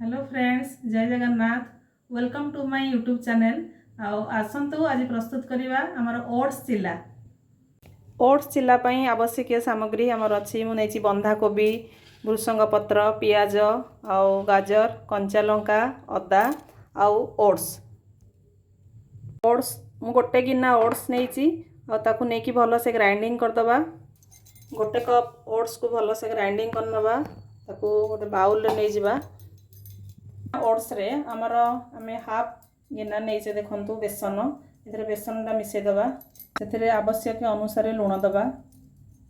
Hello friends, Jay Jagannath. Welcome to my YouTube channel. ଆଉ ଆସନ୍ତୁ, ଆଜି ପ୍ରସ୍ତୁତ କରିବା ଆମର ଓଟ୍ସ ଚିଲା। ଓଟ୍ସ ଚିଲା ପାଇଁ ଆବଶ୍ୟକୀୟ ସାମଗ୍ରୀ ଆମର ଅଛି। ମୁଁ ନେଇଛି ବନ୍ଧାକୋବି, ଭୃସଙ୍ଗ ପତ୍ର, ପିଆଜ ଆଉ ଗାଜର, କଞ୍ଚା ଲଙ୍କା, ଅଦା ଆଉ ଓଟ୍ସ। ଓଟ୍ସ ମୁଁ ଗୋଟେ ଗିନା ଓଟ୍ସ ନେଇଛି ଆଉ ତାକୁ ନେଇକି ଭଲସେ ଗ୍ରାଇଣ୍ଡିଙ୍ଗ କରିଦେବା। ଗୋଟେ କପ୍ ଓଟ୍ସକୁ ଭଲସେ ଗ୍ରାଇଣ୍ଡିଙ୍ଗ କରିନେବା। ତାକୁ ଗୋଟେ ବାଉଲରେ ନେଇଯିବା। ଓଟ୍ସରେ ଆମର ଆମେ ହାଫ୍ ଗିନା ନେଇଛେ, ଦେଖନ୍ତୁ, ବେସନ। ଏଥିରେ ବେସନଟା ମିଶାଇ ଦେବା। ସେଥିରେ ଆବଶ୍ୟକ ଅନୁସାରେ ଲୁଣ ଦେବା।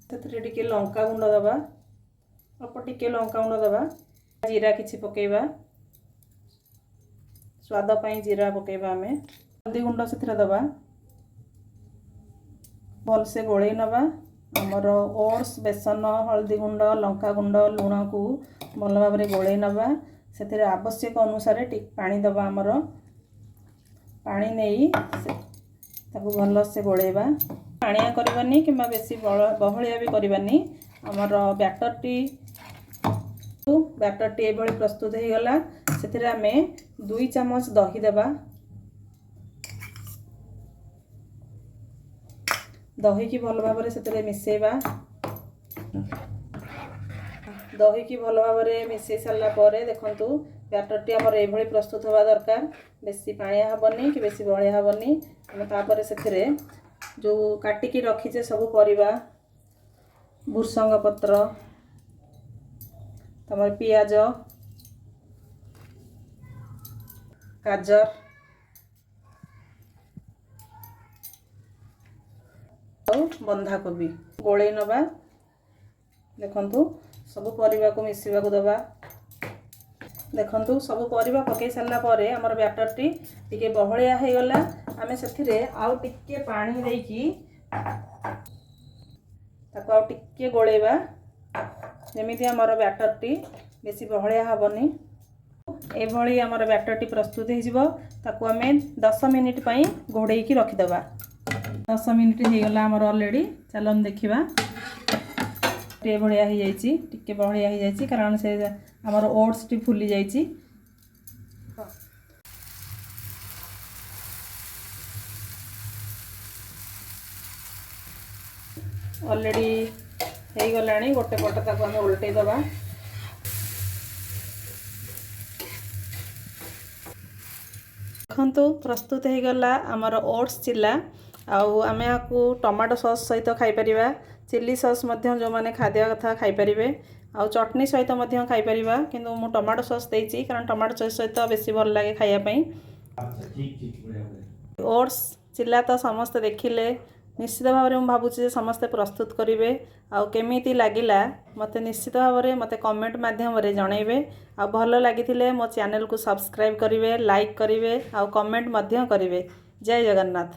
ସେଥିରେ ଟିକେ ଲଙ୍କା ଗୁଣ୍ଡ ଦେବା, ଅଳ୍ପ ଟିକେ ଲଙ୍କା ଗୁଣ୍ଡ ଦେବା। ଜିରା କିଛି ପକାଇବା, ସ୍ୱାଦ ପାଇଁ ଜିରା ପକାଇବା ଆମେ। ହଳଦୀ ଗୁଣ୍ଡ ସେଥିରେ ଦେବା। ଭଲସେ ଗୋଳେଇ ନେବା। ଆମର ଓଟ୍ସ, ବେସନ, ହଳଦୀ ଗୁଣ୍ଡ, ଲଙ୍କା ଗୁଣ୍ଡ, ଲୁଣକୁ ଭଲ ଭାବରେ ଗୋଳେଇ ନେବା। ସେଥିରେ ଆବଶ୍ୟକ ଅନୁସାରେ ଟିକେ ପାଣି ଦେବା। ଆମର ପାଣି ନେଇ ତାକୁ ଭଲସେ ଗୋଳେଇବା। ପାଣିଆ କରିବାନି କିମ୍ବା ବେଶୀ ବହଳିଆ ବି କରିବାନି। ଆମର ବ୍ୟାଟରଟି ଏଭଳି ପ୍ରସ୍ତୁତ ହେଇଗଲା। ସେଥିରେ ଆମେ 2 ଚାମଚ ଦହି ଦେବା। ଦହିକି ଭଲ ଭାବରେ ସେଥିରେ ମିଶାଇବା। ଦହିକି ଭଲ ଭାବରେ ମିଶାଇ ସାରିଲା ପରେ ଦେଖନ୍ତୁ, ବ୍ୟାଟରଟି ଆମର ଏଇଭଳି ପ୍ରସ୍ତୁତ ହେବା ଦରକାର। ବେଶୀ ପାଣିଆ ହେବନି କି ବେଶୀ ବହଳିଆ ହେବନି। ଆମେ ତାପରେ ସେଥିରେ ଯେଉଁ କାଟିକି ରଖିଛେ ସବୁ ପରିବା, ଭୃସଙ୍ଗ ପତ୍ର, ତାପରେ ପିଆଜ, ଗାଜର ଆଉ ବନ୍ଧାକୋବି ଗୋଳେଇ ନେବା। ଦେଖନ୍ତୁ, ସବୁ ପରିବାକୁ ମିଶିବାକୁ ଦେବା। ଦେଖନ୍ତୁ, ସବୁ ପରିବା ପକାଇ ସାରିଲା ପରେ ଆମର ବ୍ୟାଟରଟି ଟିକେ ବହଳିଆ ହେଇଗଲା। ଆମେ ସେଥିରେ ଆଉ ଟିକେ ପାଣି ଦେଇକି ତାକୁ ଆଉ ଟିକେ ଗୋଳେଇବା, ଯେମିତି ଆମର ବ୍ୟାଟରଟି ବେଶୀ ବହଳିଆ ହେବନି। ଏଭଳି ଆମର ବ୍ୟାଟରଟି ପ୍ରସ୍ତୁତ ହେଇଯିବ। ତାକୁ ଆମେ 10 ମିନିଟ୍ ପାଇଁ ଘୋଡ଼େଇକି ରଖିଦେବା। 10 ମିନିଟ୍ ହେଇଗଲା ଆମର ଅଲରେଡ଼ି। ଚାଲନ୍ତୁ ଦେଖିବା। ଏଭଳିଆ ହେଇଯାଇଛି, ଟିକେ ବହଳିଆ ହେଇଯାଇଛି, କାରଣ ସେ ଆମର ଓଟ୍ସଟି ଫୁଲି ଯାଇଛି। ଅଲରେଡ଼ି ହେଇଗଲାଣି ଗୋଟେ ପଟ। ତାକୁ ଆମେ ଓଲଟେଇ ଦେବା। ଦେଖନ୍ତୁ, ପ୍ରସ୍ତୁତ ହେଇଗଲା ଆମର ଓଟ୍ସ ଚିଲା। ଆଉ ଆମେ ଏହାକୁ ଟମାଟୋ ସସ୍ ସହିତ ଖାଇପାରିବା, ଚିଲି ସସ୍ ମଧ୍ୟ ଯେଉଁମାନେ ଖାଇବା କଥା ଖାଇପାରିବେ, ଆଉ ଚଟଣି ସହିତ ମଧ୍ୟ ଖାଇପାରିବା। କିନ୍ତୁ ମୁଁ ଟମାଟୋ ସସ୍ ଦେଇଛି, କାରଣ ଟମାଟୋ ସସ୍ ସହିତ ବେଶୀ ଭଲ ଲାଗେ ଖାଇବା ପାଇଁ। ଆଚ୍ଛା, ଠିକ୍ ଠିକ୍, ବଢ଼ିଆ ବଢ଼ିଆ। ଓଟ୍ସ ଚିଲା ତ ସମସ୍ତେ ଦେଖିଲେ। ନିଶ୍ଚିତ ଭାବରେ ମୁଁ ଭାବୁଛି ଯେ ସମସ୍ତେ ପ୍ରସ୍ତୁତ କରିବେ। ଆଉ କେମିତି ଲାଗିଲା, ମୋତେ ନିଶ୍ଚିତ ଭାବରେ ମୋତେ କମେଣ୍ଟ ମାଧ୍ୟମରେ ଜଣାଇବେ। ଆଉ ଭଲ ଲାଗିଥିଲେ ମୋ ଚ୍ୟାନେଲକୁ ସବସ୍କ୍ରାଇବ୍ କରିବେ, ଲାଇକ୍ କରିବେ ଆଉ କମେଣ୍ଟ ମଧ୍ୟ କରିବେ। ଜୟ ଜଗନ୍ନାଥ।